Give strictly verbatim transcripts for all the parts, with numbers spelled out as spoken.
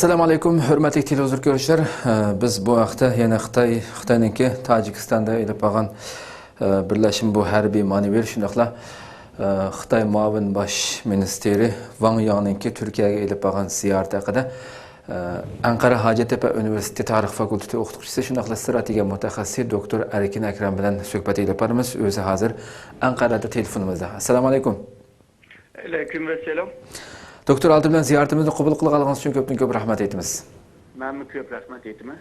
ئەسسالامۇ ئەلەيكۇم، ھۆرمەتلىك تېلېۋىزور كۆرۈشلەر. ئە، بىز بۇ ھەقتە يەنە خىتاي، خىتاينىڭكى تاجىكىستاندا ئېلىپ بارغان، ئە، بىرلەشمە بۇ ھەربىي مانېۋىر، شۇنداقلا، ئە، خىتاي مۇئاۋىن باش مىنىستىرى ۋاڭ ياڭنىڭكى تۈركىيەگە ئېلىپ بارغان زىيارىتى ھەققىدە، ئە، ئەنقەرە ھاجەتتەپە ئۇنىۋېرسىتېتى تارىخ فاكۇلتېتى ئوقۇتقۇچىسى، شۇنداقلا ئىستراتېگىيە مۇتەخەسسىسى دوكتور ئەركىن ئەكرەم بىلەن سۆھبەت ئېلىپ بارىمىز. ئۆزى ھازىر ئەنقەرەدە تېلېفونىمىزدا. ئەسسالامۇ ئەلەيكۇم. ئەلەيكۇم ئەسسالام. دوكتور، ئالدى بىلەن زىيارىتىمىزنى قوبۇل قىلغانلىقىڭىز ئۈچۈن كۆپتىن كۆپ رەھمەت ئېيتىمىز. مەنمۇ كۆپ رەھمەت ئېيتىمەن.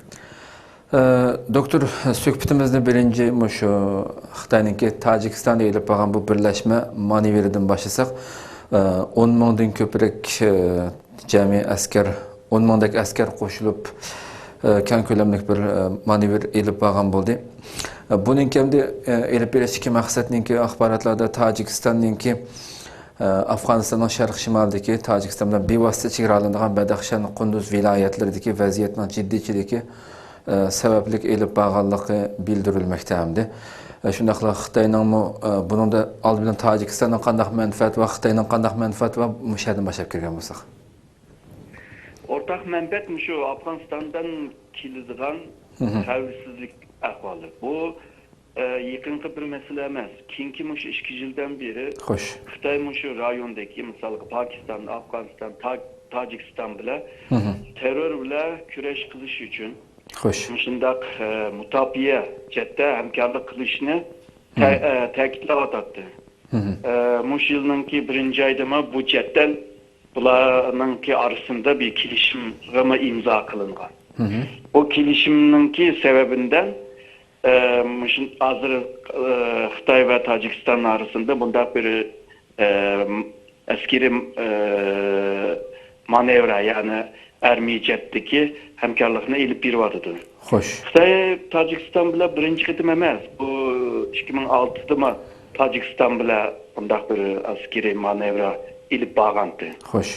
ئە، دوكتور، سۆھبىتىمىزنى بىرىنچى مۇشۇ خىتاينىڭكى تاجىكىستاندا ئېلىپ بارغان بۇ بىرلەشمە مانېۋىرىدىن باشلىساق، ئە، ئون مىڭدىن كۆپرەك، ئە، جەمئىي ئەسكەر، ئون مىڭدەك ئەسكەر قوشۇلۇپ، ئە، كەڭ كۆلەملىك بىر، ئە، مانېۋىر ئېلىپ بارغان بولدى. ئە، بۇنىڭكى ئەمدى، ئە، ئېلىپ بېرىشتىكى مەقسەتنىڭكى ئاخباراتلاردا تاجىكىستاننىڭكى ئافغانىستاننىڭ شەرقىي شىمالىدىكى تاجىكىستان بىلەن بىۋاسىتە چېگرالىنىدىغان بەدەخشان قۇندۇز ۋىلايەتلىرىدىكى ۋەزىيەتنىڭ جىددىيچىلىكى، ئە، سەۋەبلىك ئېلىپ بارغانلىقى بىلدۈرۈلمەكتە ئەمدى. ئە، شۇنداقلا خىتاينىڭمۇ، ئە، بۇنىڭدا ئالدى بىلەن تاجىكىستاننىڭ قانداق مەنپەئەتى بار، خىتاينىڭ قانداق مەنپەئەتى بار، مۇشۇ يەردىن باشلاپ كىرگەن بولساق. ئورتاق مەنپەئەت مۇشۇ ئافغانىستاندىن كېلىدىغان مھم. خەۋپسىزلىك ئەھۋالى. بۇ ئە، يېقىنقى بىر مەسىلە ئەمەس. كېيىنكى مۇشۇ ئىككى يىلدىن بېرى خوش. خىتاي مۇشۇ رايوندىكى، مىسالغا، پاكىستان، ئافغانىستان، تا-، تاجىكىستان بىلەن مھم. تېررور بىلەن كۈرەش قىلىش ئۈچۈن خوش. مۇشۇنداق، ئە، مۇداپىئە جەھەتتە ھەمكارلىق قىلىشنى تە-، مھم. ئە، تەكىتلەۋاتاتتى. مھم. ئە، مۇشۇ يىلنىڭكى بىرىنچى ئايدىمۇ بۇ جەھەتتىن بۇلارنىڭكى ئارىسىدا بىر كېلىشىمغىمۇ ئىمزا قىلىنغان. مھم. بۇ كېلىشىمنىڭكى سەۋەبىندىن ئە، مۇشۇ ھازىر، ئە، خىتاي ۋە تاجىكىستان ئارىسىدا بۇنداق بىر، ئە، ئەسكىرىي، ئە، مانېۋىر، يەنى ئارمىيە جەھەتتىكى ھەمكارلىقنى ئېلىپ بېرىۋاتىدۇ. خوش. خىتاي تاجىكىستان بىلەن بىرىنچى قېتىم ئەمەس، بۇ ئىككى مىڭ ئالتىدىمۇ تاجىكىستان بىلەن بۇنداق بىر ئەسكىرىي مانېۋىر ئېلىپ بارغانتى. خوش.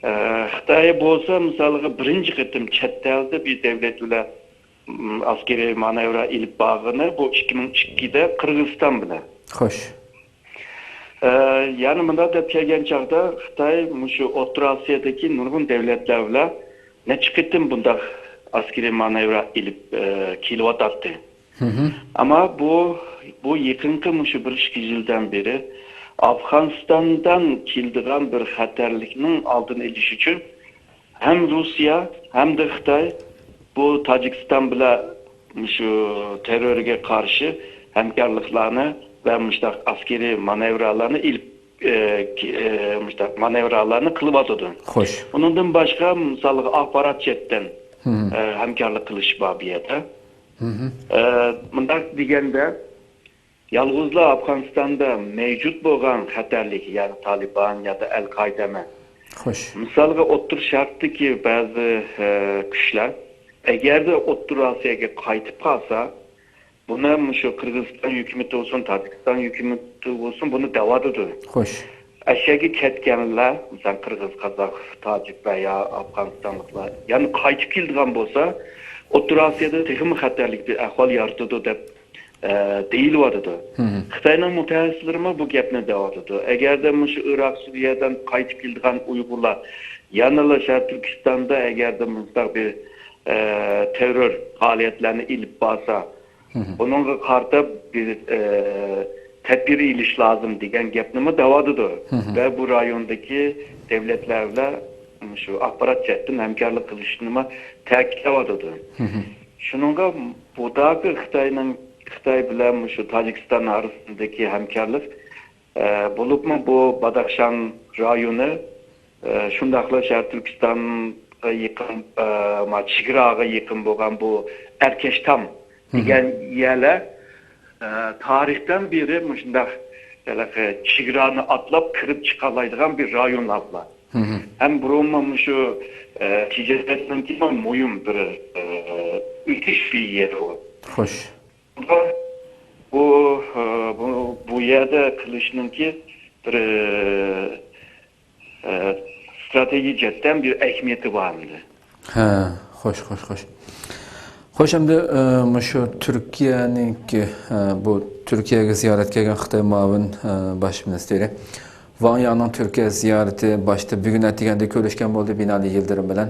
ئە، خىتاي بولسا، مىسالغا، بىرىنچى قېتىم چەت ئەلدە بىر دۆلەت بىلەن ئەسكىرىي مانېۋىر ئېلىپ بارغىنى بۇ ئىككى مىڭ ئىككىدە قىرغىزىستان بىلەن. خوش. ئە، يەنى مۇنداق دەپ كەلگەن چاغدا خىتاي مۇشۇ ئوتتۇرا ئاسىيادىكى نۇرغۇن دۆلەتلەر بىلەن نەچچە قېتىم بۇنداق ئەسكىرىي مانېۋىر ئېلىپ، ئە، كېلىۋاتاتتى. مھم. ئەمما بۇ، بۇ يېقىنقى مۇشۇ بىر ئىككى يىلدىن بېرى ئافغانىستاندىن كېلىدىغان بىر خەتەرلىكنىڭ ئالدىنى ئېلىش ئۈچۈن ھەم روسىيە، ھەمدە خىتاي بۇ تاجىكىستان بىلەن مۇشۇ تېررورغا قارشى ھەمكارلىقلارنى ۋە مۇشۇنداق ئەسكىرىي مانېۋىرلارنى ئېلىپ، ئە، كى-، ئە، مۇشۇنداق مانېۋىرلارنى قىلىۋاتىدۇ. خوش. ئۇنىڭدىن باشقا، مىسالغا، ئاخبارات جەھەتتىن، مھم. ئە، ھەمكارلىق قىلىش بار بۇ يەردە. مھم. ئە، مۇنداق دېگەندە، يالغۇزلا ئافغانىستاندا مەۋجۇت بولغان خەتەرلىك، يەنى تالىبان يادا ئەل-قائىدە ئەمەس. خوش. مىسالغا، ئوتتۇرا شەرقتىكى بەزى، ئە، كۈچلەر ئەگەردە ئوتتۇرا ئاسىياغا قايتىپ قالسا، بۇنى مۇشۇ قىرغىزىستان ھۆكۈمىتى بولسۇن، تاجىكىستان ھۆكۈمىتى بولسۇن، بۇنى دەۋاتىدۇ. خوش. ئەشەگە كەتكەنلەر، مىسال، قىرغىز، قازاق، تاجىك ۋە يا ئافغانىستانلىقلار يەنە قايتىپ كېلىدىغان بولسا، ئوتتۇرا ئاسىيادا تېخىمۇ خەتەرلىك بىر ئەھۋال يارىتىدۇ دەپ، ئە، دېيىلىۋاتىدۇ. مھم. خىتاينىڭ مۇتەخەسسىسلىرىمۇ بۇ گەپنى دەۋاتىدۇ. ئەگەردە مۇشۇ ئىراق، سۈرىيەدىن قايتىپ كېلىدىغان ئۇيغۇرلار يەنىلا شەرقىي تۈركىستاندا ئەگەردە مۇنداق بىر، ئە، تېررور پائالىيەتلەرنى ئېلىپ بارسا، مھم. بۇنىڭغا قارىتا بىر، ئە، تەدبىر ئېلىش لازىم دېگەن گەپنىمۇ دەۋاتىدۇ. مھم. ۋە بۇ رايوندىكى دۆلەتلەر بىلەن شۇ ئاخبارات جەھەتتىن ھەمكارلىق قىلىشنىمۇ تەكىتلەۋاتىدۇ. مھم. شۇنىڭغا بۇداقى خىتاينىڭ، خىتاي بىلەن شۇ تاجىكىستان ئارىسىدىكى ھەمكارلىق، ئە، بولۇپمۇ بۇ باداخشان رايونى، ئە، شۇنداقلا شەرقىي تۈركىستانغا يېقىن، ئە، ما، چېگراغا يېقىن بولغان بۇ ئەركەشتام دېگەن يەرلەر، ئە، تارىختىن بېرى مۇشۇنداق ھېلىقى چېگرانى ئاتلاپ كىرىپ چىقالايدىغان بىر رايونلار بۇلار. ھەم بۇرۇنمۇ مۇشۇ، ئە، تىجارەتنىڭكى مۇھىم بىر، ئە، ئۆتۈش بىر يېرى ئۇ. خوش. بۇ، ئە، بۇ، بۇ يەردە قىلىشنىڭكى بىر، ئە، ئە، ئىستراتېگىيە جەھەتتىن بىر ئەھمىيىتى بار ئەمدى. ھە، خوش، خوش، خوش. خوش، ئەمدى، ئە، مۇشۇ تۈركىيەنىڭكى، ئە، بۇ تۈركىيەگە زىيارەتكە كەلگەن خىتاي مۇئاۋىن، ئە، باش مىنىستىرى ۋاڭ ياڭنىڭ تۈركىيە زىيارىتى باشتا بۈگۈن ئەتىگەندە كۆرۈشكەن بولدى بىنالى يىلدىرىم بىلەن.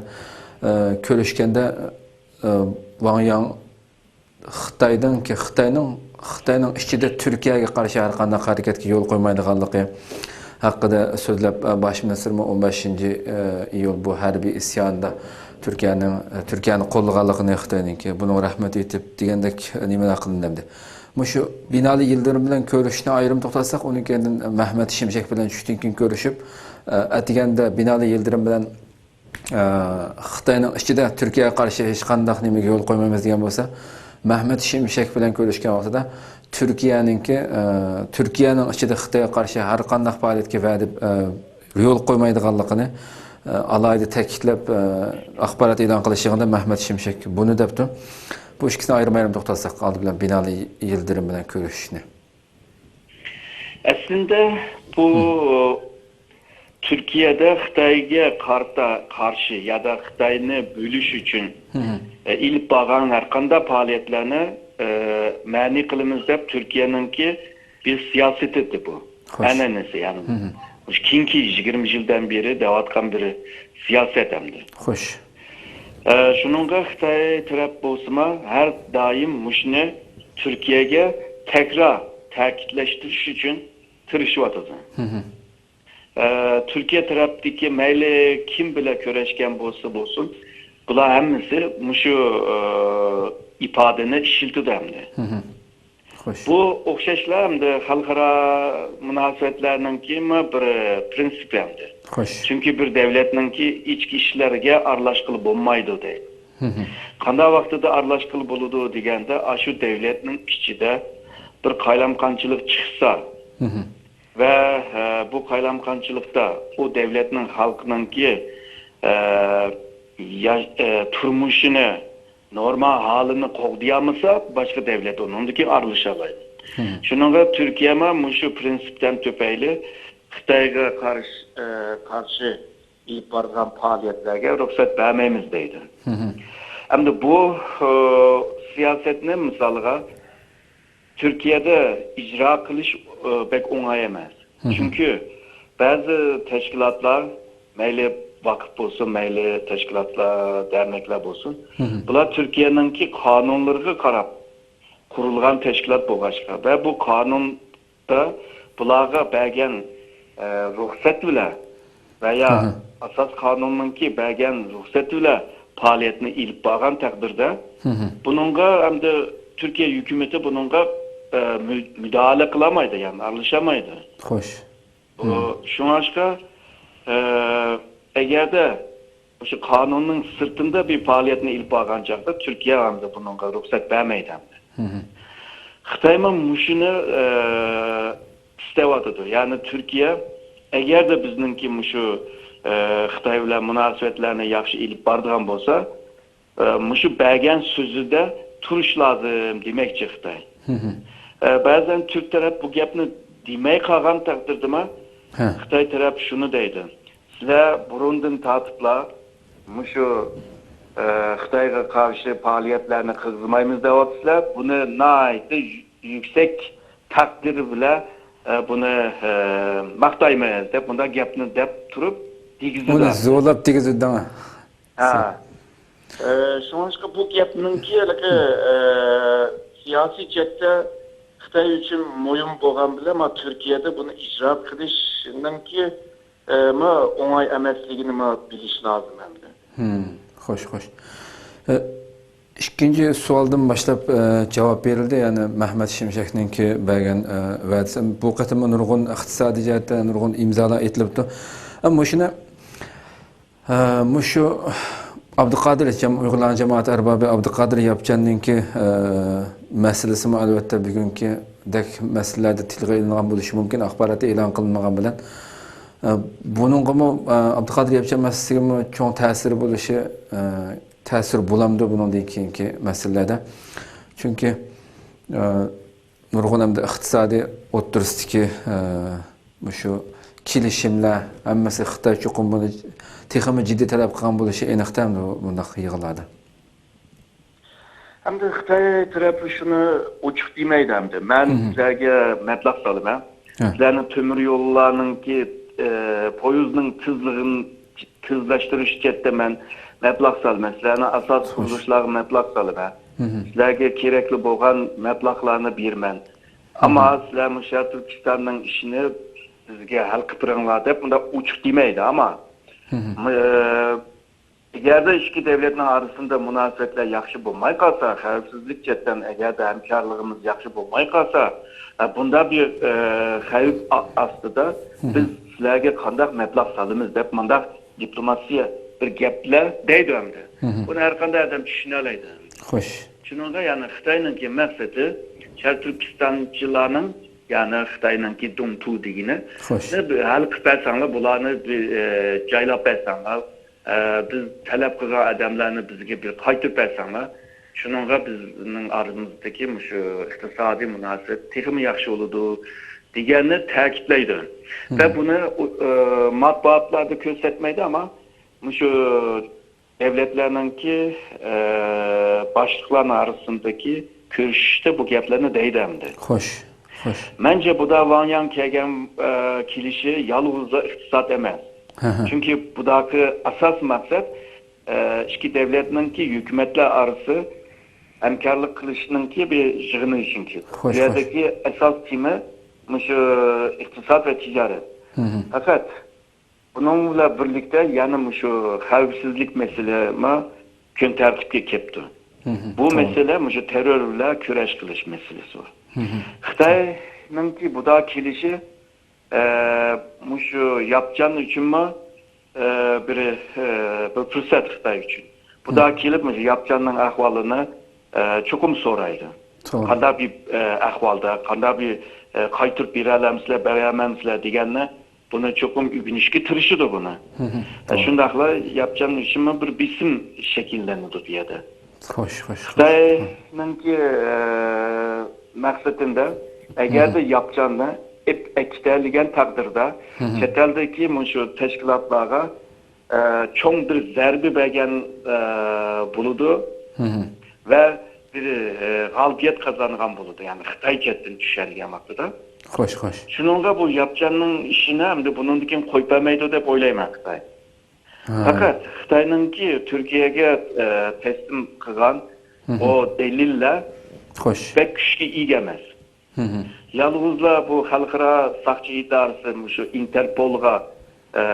ئە، كۆرۈشكەندە، ئە، ۋاڭ ياڭ خىتاينىڭكى، خىتاينىڭ، خىتاينىڭ ئىچىدە تۈركىيەگە قارشى ھەر قانداق ھەرىكەتكە يول قويمايدىغانلىقى ھەققىدە سۆزلەپ، ئە، باش مىنىستىرمۇ ئون بەشىنچى، ئە، ئىيۇل بۇ ھەربىي ئىسياندا تۈركىيەنىڭ، ئە، تۈركىيەنى قوللىغانلىقىنى خىتاينىڭكى، بۇنىڭغا رەھمەت ئېيتىپ دېگەندەك نېمىلەر قىلىندى. مۇشۇ بىنالى يىلدىرىم بىلەن كۆرۈشۈشنى ئايرىم توختالساق، ئۇنىڭ كەينىدىن مەھمەت شىمشەك بىلەن چۈشتىن كېيىن كۆرۈشۈپ، ئە، ئەتىگەندە بىنالى يىلدىرىم بىلەن ئە، خىتاينىڭ ئىچىدە تۈركىيەگە قارشى ھېچقانداق نېمىگە يول قويمايمىز دېگەن بولسا، مەھمەت شىمشەك بىلەن كۆرۈشكەن ۋاقتىدا تۈركىيەنىڭكى، ئە، تۈركىيەنىڭ ئىچىدە خىتايغا قارشى ھەر قانداق پائالىيەتكە ۋەدە، ئە، يول قويمايدىغانلىقىنى، ئە، ئالاھىدە تەكىتلەپ، ئە، ئاخبارات ئېلان قىلىش يىغىنىدا مەھمەت شىمشەك بۇنى دەپتۇ. بۇ ئىككىسىنى ئايرىم-ئايرىم توختالساق، ئالدى بىلەن بىنالى يىلدىرىم بىلەن كۆرۈشۈشنى. ئەسلىندە بۇ تۈركىيەدە خىتايغا قارتا، قارشى يادا خىتاينى بۆلۈش ئۈچۈن، ئە، ئېلىپ بارغان ھەر قانداق پائالىيەتلەرنى، ئە، مەنئى قىلىمىز دەپ تۈركىيەنىڭكى بىر سىياسىتى ئىدى بۇ. خوش. ئەنئەنىسى يەنى. مۇشۇ كېيىنكى يىگىرمە يىلدىن بېرى دەۋاتقان بىر سىياسەت ئەمدى. خوش. ئە، شۇنىڭغا خىتاي تەرەپ بولسىمۇ ھەر دائىم مۇشۇنى تۈركىيەگە تەكرار تەكىتلەشتۈرۈش ئۈچۈن تىرىشىۋاتىدۇ. ئە، تۈركىيە تەرەپتىكى مەيلى كىم بىلەن كۆرۈشكەن بولسا بولسۇن، بۇلار ھەممىسى مۇشۇ، ئە، ئىپادىنى ئىشلىتىدۇ ئەمدى. خوش. بۇ ئوخشاشلا ئەمدى خەلقئارا مۇناسىۋەتلەرنىڭكىمۇ بىر پرىنسىپى ئەمدى. خوش. چۈنكى بىر دەۋلەتنىڭكى ئىچكى ئىشلىرىغا ئارىلاشقىلى بولمايدۇ دەيدۇ. قانداق ۋاقتىدا ئارىلاشقىلى بولىدۇ دېگەندە، ئاشۇ دەۋلەتنىڭ ئىچىدە بىر قايلامقانچىلىق چىقسا، ۋە، ئە، بۇ قايلامقانچىلىقتا ئۇ دەۋلەتنىڭ خەلقىنىڭكى، ئە، يا-، ئە، تۇرمۇشىنى، نورمال ھالىنى قوغدىيالمىسا، باشقا دەۋلەت ئۇنىڭدىن كېيىن ئارىلىشالايدۇ. شۇنىڭغا تۈركىيەمۇ مۇشۇ پرىنسىپتىن تۈپەيلى خىتايغا قارشى، ئە، قارشى ئېلىپ بارغان پائالىيەتلەرگە رۇخسەت بەرمەيمىز دەيدۇ. ئەمدى بۇ، ئە، سىياسەتنى مىسالغا تۈركىيەدە ئىجرا قىلىش، ئە، بەك ئوڭاي ئەمەس. چۈنكى بەزى تەشكىلاتلار، مەيلى ۋاقىپ بولسۇن، مەيلى تەشكىلاتلار، دەرنەكلەر بولسۇن، بۇلار تۈركىيەنىڭكى قانۇنلىرىغا قاراپ قۇرۇلغان تەشكىلات بولغاچقا ۋە بۇ قانۇندا بۇلارغا بەرگەن، ئە، رۇخسەت بىلەن ۋە يا ئاساس قانۇننىڭكى بەرگەن رۇخسەت بىلەن پائالىيەتنى ئېلىپ بارغان تەقدىردە، بۇنىڭغا ئەمدى تۈركىيە ھۆكۈمىتى بۇنىڭغا، ئە، مۇ-، مۇداخىلە قىلالمايدۇ، يەنى ئارىلىشالمايدۇ. خوش. بۇ، شۇڭلاشقا، ئە، ئەگەردە مۇشۇ قانۇننىڭ سىرتىندا بىر پائالىيەتنى ئېلىپ بارغان چاغدا تۈركىيە ئەمدى بۇنىڭغا رۇخسەت بەرمەيدۇ ئەمدى. خىتايمۇ مۇشۇنى، ئە، ئىستەۋاتىدۇ. يەنى تۈركىيە ئەگەردە بىزنىڭكى مۇشۇ، ئە، خىتاي بىلەن مۇناسىۋەتلەرنى ياخشى ئېلىپ بارىدىغان بولسا، ئە، مۇشۇ بەرگەن سۆزىدە تۇرۇش لازىم دېمەكچى خىتاي. ئە، بەزەن تۈرك تەرەپ بۇ گەپنى دېمەي قالغان تەقدىردىمۇ، خىتاي تەرەپ شۇنى دەيدۇ، سىلەر بۇرۇندىن تارتىپلا مۇشۇ، ئە، خىتايغا قارشى پائالىيەتلەرنى قىلغۇزمايمىز دەۋاتىسىلەر، بۇنى ناھايىتى يۈ-، يۈكسەك تەقدىر بىلەن، ئە، بۇنى، ئە، ماختايمىز دەپ، مۇنداق گەپنى دەپ تۇرۇپ دېگۈزىدۇ. ئۇنى زورلاپ دېگۈزىدۇ. ھە. ئە، شۇڭلاشقا بۇ گەپنىڭكى ھېلىقى، ئە، سىياسىي جەھەتتە خىتاي ئۈچۈن مۇھىم بولغان بىلەن، ما تۈركىيەدە بۇنى ئىجرا قىلىشنىڭكى، ئە، ما ئوڭاي ئەمەسلىكىنى ما بىلىش لازىم ئەمدى. خوش، خوش. ئە، ئىككىنچى سوئالدىن باشلاپ، ئە، جاۋاب بېرىلدى. يەنى مەھمەت شىمشەكنىڭكى بەرگەن، ئە، ۋەدىسى. بۇ قېتىممۇ نۇرغۇن ئىقتىسادىي جەھەتتە نۇرغۇن ئىمزالار ئېتىلىپتۇ. ئە، مۇشۇنى ھە، مۇشۇ ئابدۇقادىر جام-، ئۇيغۇرلارنىڭ جامائەت ئەربابى ئابدۇقادىر ياپچاننىڭكى، ئە، مەسىلىسىمۇ ئەلۋەتتە بۈگۈنكىدەك مەسىلىلەردە تىلغا ئېلىنغان بولۇشى مۇمكىن، ئاخباراتتا ئېلان قىلىنمىغان بىلەن. ئە، بۇنىڭغىمۇ، ئە، ئابدۇقادىر ياپچان مەسىلىسىگىمۇ چوڭ تەسىرى بولۇشى، ئە، تەسىر بولامدۇ بۇنىڭدىن كېيىنكى مەسىلىلەردە؟ چۈنكى، ئە، نۇرغۇن ئەمدى ئىقتىسادىي ئوتتۇرىسىدىكى، ئە، مۇشۇ كېلىشىملەر ھەممىسى خىتاي چوقۇم بۇنى تېخىمۇ جىددىي تەلەپ قىلغان بولۇشى ئېنىقتا ئەمدى بۇنداق يىغىنلاردا. ئەمدى خىتاي تەرەپى شۇنى ئوچۇق دېمەيدۇ ئەمدى. مەن سىلەرگە مەبلەغ سالىمەن. سىلەرنىڭ تۆمۈر يوللارنىڭكى، ئە، پويىزنىڭ تېزلىكىنى تېزلەشتۈرۈش جەھەتتە مەن مەبلەغ سالىمەن، سىلەرنىڭ ئاساسىي قۇرۇلۇشلارغا مەبلەغ سالىمەن، سىلەرگە كېرەكلىك بولغان مەبلەغلارنى بېرىمەن. ئەمما سىلەر مۇشۇ شەرقىي تۈركىستاننىڭ ئىشىنى بىزگە ھەل قىلىپ بېرىڭلار دەپ مۇنداق ئوچۇق دېمەيدۇ. ئەمما ئەگەردە ئىككى دۆلەتنىڭ ئارىسىدا مۇناسىۋەتلەر ياخشى بولماي قالسا، خەۋپسىزلىك جەھەتتىن ئەگەردە ھەمكارلىقىمىز ياخشى بولماي قالسا، ئە، بۇنداق بىر، ئە، خەۋپ ئا-، ئاستىدا بىز سىلەرگە قانداق مەبلەغ سالىمىز دەپ مۇنداق دىپلوماتىيە بىر گەپلەر دەيدۇ ئەمدى. بۇنى ھەر قانداق ئادەم چۈشىنەلەيدۇ. خوش. شۇنىڭغا يەنى خىتاينىڭكى مەقسىتى شەرقىي تۈركىستانچىلارنىڭ، يەنى خىتاينىڭكى دۇڭتۇ دېگىنى، خوش. نى بىر ھەل قىلىپ بەرسەڭلار، بۇلارنى بىر، ئە، جايلاپ بەرسەڭلار، ئە، بىز تەلەپ قىلغان ئادەملەرنى بىزگە بىر قايتۇرۇپ بەرسەڭلار، شۇنىڭغا بىزنىڭ ئارىمىزدىكى مۇشۇ ئىقتىسادىي مۇناسىۋەت تېخىمۇ ياخشى بولىدۇ، دېگەننى تەكىتلەيدۇ. ۋە بۇنى، ئۇ، ئە، ماتبۇئاتلاردا كۆرسەتمەيدۇ، ئەمما مۇشۇ دۆلەتلەرنىڭكى، ئە، باشلىقلارنىڭ ئارىسىندىكى كۆرۈشۈشتە بۇ گەپلەرنى دەيدۇ ئەمدى. خوش، خوش. مەنچە بۇدا ۋاڭ ياڭ كەلگەن، ئە، كېلىشى يالغۇزلا ئىقتىساد ئەمەس. چۈنكى بۇداقى ئاساسىي مەقسەت، ئە، ئىككى دۆلەتنىڭكى ھۆكۈمەتلەر ئارىسى ھەمكارلىق قىلىشنىڭكى بىر يىغىنى ئۈچۈن كېلىدۇ. خوش، بۇ يەردىكى ئاساس تېما مۇشۇ ئىقتىساد ۋە تىجارەت. پەقەت بۇنىڭ بىلەن بىرلىكتە يەنە مۇشۇ خەۋپسىزلىك مەسىلىمۇ كۈن تەرتىپكە كەپتۇ. بۇ مەسىلە مۇشۇ تېررور بىلەن كۈرەش قىلىش مەسىلىسى بار. خىتاينىڭكى بۇدا كېلىشى، ئە، مۇشۇ ياپچان ئۈچۈنمۇ، ئە، بىر، ئە، بىر پۇرسەت خىتاي ئۈچۈن. بۇدا كېلىپ مۇشۇ ياپچاننىڭ ئەھۋالىنى، ئە، چوقۇم سورايدۇ. قانداق بىر، ئە، ئەھۋالدا، قانداق بىر، ئە، قايتۇرۇپ بېرەلەمسىلەر، بېرەلمەمسىلەر دېگەننى بۇنى چوقۇم ئۆگىنىشكە تىرىشىدۇ بۇنى. ئە، شۇنداقلا ياپچان ئۈچۈنمۇ بىر بېسىم شەكىللىنىدۇ بۇ يەردە. خوش، خوش، خوش. خىتاينىڭكى، ئە، مەقسىتىندە، ئەگەردە ياپچاننى ئېپ-، ئەكېتەلىگەن تەقدىردە، چەت ئەلدىكى مۇشۇ تەشكىلاتلارغا، ئە، چوڭ بىر زەربە بەرگەن، ئە، بولىدۇ. ۋە بىر، ئە، غالىبىيەت قازانغان بولىدۇ. يەنى خىتاي چەتتىن چۈشەلىگەن ۋاقتىدا. خوش، خوش. شۇنىڭغا بۇ ياپچاننىڭ ئىشىنى ئەمدى بۇنىڭدىن كېيىن قويۇپ بەرمەيدۇ دەپ ئويلايمەن خىتاي. پەقەت خىتاينىڭكى تۈركىيەگە، ئە، تەسلىم قىلغان ئۇ دەلىللەر خوش. بەك كۈچكە ئىگە ئەمەس. يالغۇزلا بۇ خەلقئارا ساقچى ئىدارىسى مۇشۇ ئىنتېرپولغا، ئە،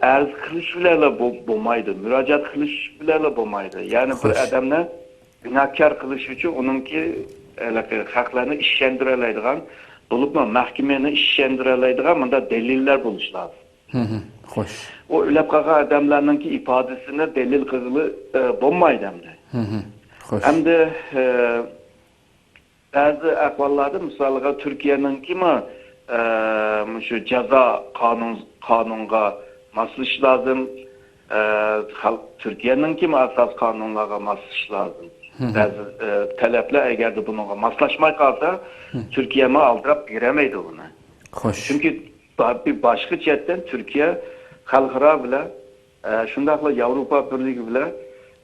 ئەرز قىلىش بىلەنلا بو-، بولمايدۇ، مۇراجىئەت قىلىش بىلەنلا بولمايدۇ. يەنى بىر خوش. ئادەمنى گۇناھكار قىلىش ئۈچۈن ئۇنىڭكى، ھېلىقى خەقلەرنى ئىشەندۈرەلەيدىغان، بولۇپمۇ مەھكىمىنى ئىشەندۈرەلەيدىغان مۇنداق دەلىللەر بولۇشى لازىم. خوش. ئۇ ئۆلۈپ قالغان ئادەملەرنىڭكى ئىپادىسىنى دەلىل قىلغىلى، ئە، بولمايدۇ ئەمدى. خوش. ئەمدى، ئە، بەزى ئەھۋاللاردا، مىسالغا، تۈركىيەنىڭكىمۇ، ئە، مۇشۇ جازا قانۇن، قانۇنغا ماسلىشىش لازىم. ئە، خەلق، تۈركىيەنىڭكىمۇ ئاساسىي قانۇنلارغا ماسلىشىش لازىم. بەزى، ئە، تەلەپلەر ئەگەردە بۇنىڭغا ماسلاشماي قالسا، تۈركىيەمۇ ئالدىراپ بېرەلمەيدۇ بۇنى. خوش. چۈنكى با-، بىر باشقا جەھەتتىن تۈركىيە خەلقئارا بىلەن، ئە، شۇنداقلا ياۋروپا بىرلىكى بىلەن